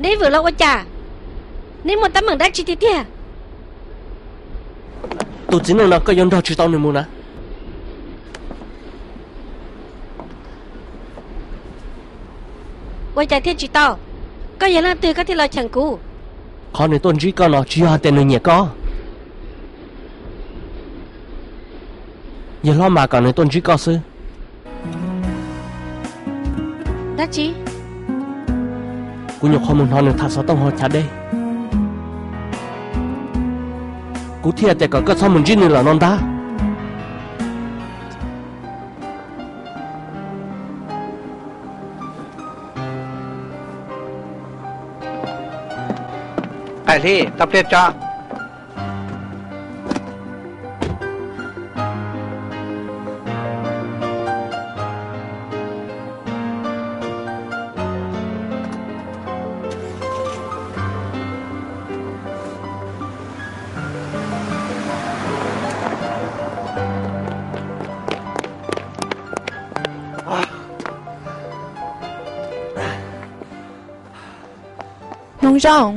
Neb vwm los ua cas? Neb muaj teeb meem dab tsi tiag tiag? Tus txiv neej no koj yuav nrog tsis tau nws mus na. Ua cas thiaj tsis tau? Koj yog leej twg koj thiaj los cheem kuv? Qhov nws tuaj ntsib koj no tsis yog hais tias nws nyiam koj. Yawg hlob mas kom nws tuaj ntsib koj xwb. Dab tsi? Kuv nyuam qhuav mus hnov nws tham xov tooj hauv chav dej, kuv thiaj tias kom koj txhob mus ntsib nws lawm no ntag. Qaim Hli, tau pliag tso. Hmoov zoo.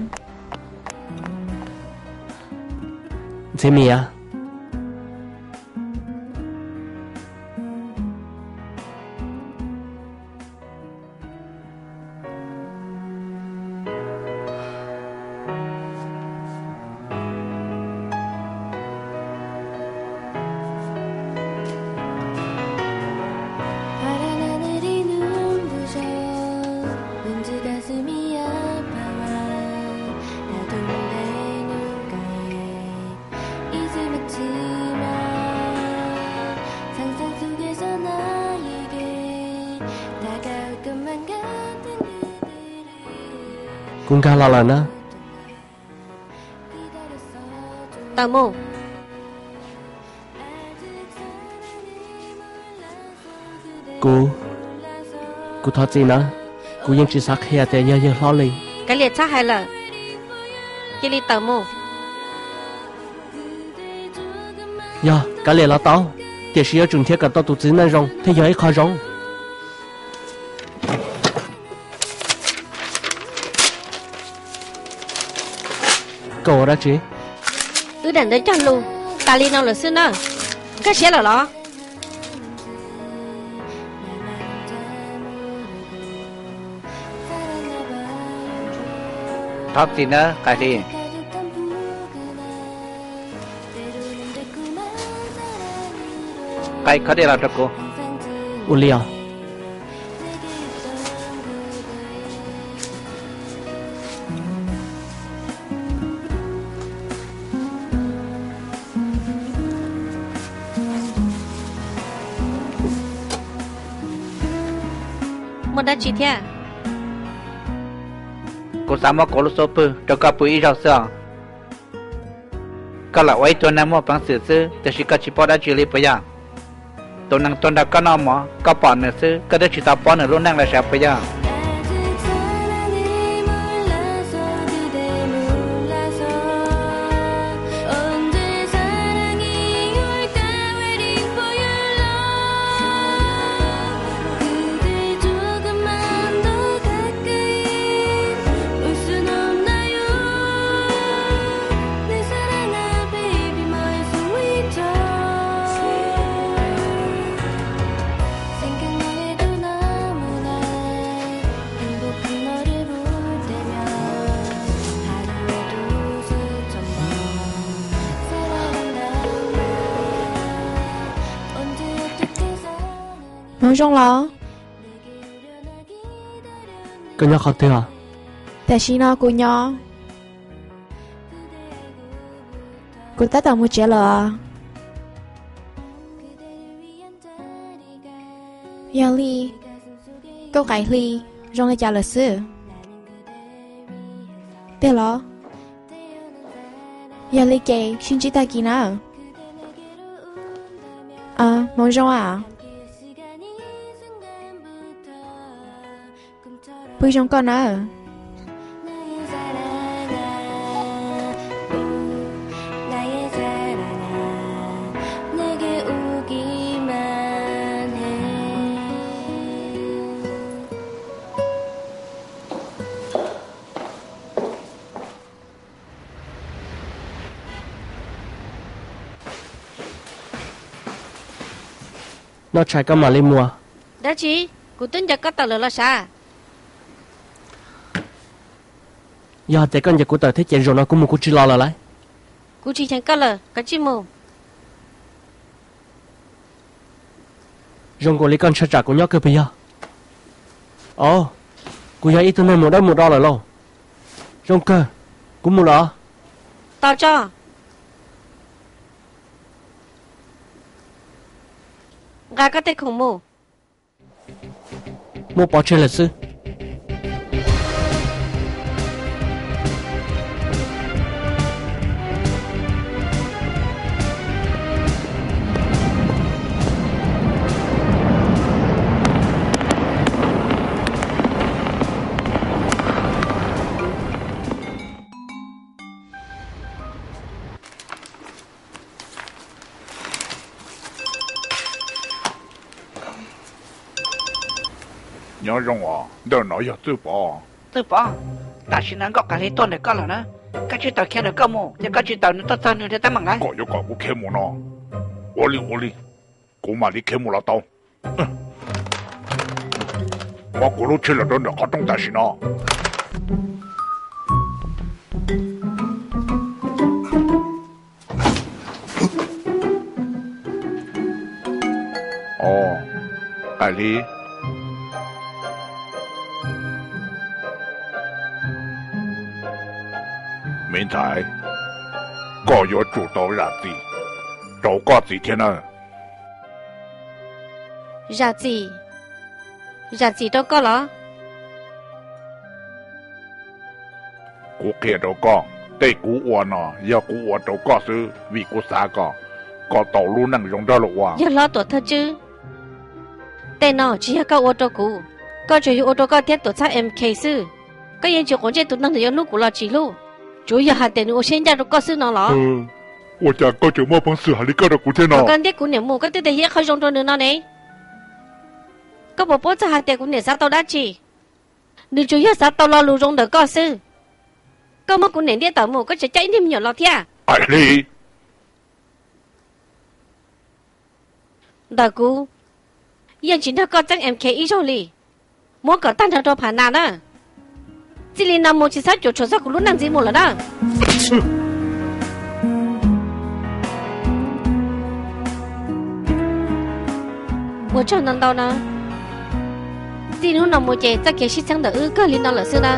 Ntxhiab Mia. Kuv nkag los lawm na. Tawm mus. Kuv, kuv thov txim na, kuv yeej tsis xav qhia tias yog yawg hlob li. Kav liam txhob hais lawm, cia li tawm mus. Yog, kav liam los tau, tiam sis yuav tsum nrhiav kom tau tus txiv neej zoo thiaj yog ib qho zoo. Koj ua dab tsi? Wb daim ntawv cog lus tas li no lawm xwb na, nkag siab lawm los? Thov txim nawb Qaim Hli. Qaim khob dej los rau kuv. Ua li os. Muaj dab tsi thiab? Kuv xav muab kuv lub xub pwg rau koj pw ib zaug xwb os. Koj lam ua ib tug neeg muaj peev xwm xwb, tiam sis koj tsis paub dab tsi li puas yog? Tus neeg tuaj nrog koj noj mov, koj pom nws xwb, koj twb tsis tau paub nws lub neej los sav puas yog? Hmoov zoo los? Koj nyob qhov twg os? Tam sim no kuv nyob. Kuv tab tom mus tsev lawm. Yog li, koj Qaim Hli zoo li cas lawm xwb? Tiag los? Yog li ces sib ntsib tag kis na. Hmoov zoo a. Pw zoo koj nawb. Noj tshais koj mam li mus. Dab tsi? Kuv twb ncaws koj tawm lawm los sav. Yog hais tias koj ncaws kuv tawm thiab ces zaum no kuv mus kuv tsis los lawm lauj. Kuv tsis cheem koj lawm, koj tsij mus. Zoo nkaus li koj ntshai tsam kuv nyob kawg puas yog? Au, kuv yog ib tug neeg mus dawb mus do lawm lauj. Zoo kawg, kuv mus lawm. Tos tso. Nqa koj tej khoom mus. Muab pov tseg lawm xwb. Nyob zoo os, ntawm no yog Txwj Pov. Txwj Pov, tam sim no Nkauj Kais Hli tuaj ntawm koj lawm na. Koj tsij tawm khiav ntawm koj mus, ces koj tsis tawm nws tuaj txog nws thiaj tab meeg lauj. Koj yuav kom kuv khiav mus no? Ua li ua li, kuv mam li khiav mus los tau. Muab kuv lub tsheb los rau ntawm qhov rooj tam sim no. Os, Kais Hli, me ntxhais, koj yuav tsum tau zam txim rau koj txiv thiab na. Zam txim? Zam txim rau koj los? Kuv qhia rau koj, tej kuv ua no yog kuv ua rau koj xwb vim kuv xav kom koj tau lub neej zoo nrog luag ua. Yog hlob Tuam Thawj Tswb, tej no tsis yog koj ua rau kuv, koj tsuas yog ua rau koj thiab Tuam Txhab M K xwb. Koj yeej tsis quav ntsej tus neeg ntawd yuav hlub kuv los tsis hlub, tsuav yog hais tias nws ua siab ncaj rau koj xwb no los? Ua cas koj tseem muaj peev xwm hais li koj rau kuv thiab no? Koj ntiab kuv niam mus koj twb tias yog ib qho zoo rau nws no ne. Koj puas paub txog hais tias kuv niam xav tau dab tsi? Nws tsuas yog xav tau lo lus zoo ntawm koj xwb. Koj muab kuv niam ntiab tawm mus koj tseem coj ib niag me nyuam los thiab. Kais Hli, ntawm kuv yeej tsis nrog koj txeeb M K ib zaug li. Muab kom tag nrho rau Phas Nas na. Txij li no mus tsis txhob cuam tshuam txog kuv lub neej ntxiv mus lawm na. Ua tsaug ntau ntau na. Txij hnub no mus ces txoj kev sib txheeb ntawm wb kawg li no lawm xwb na.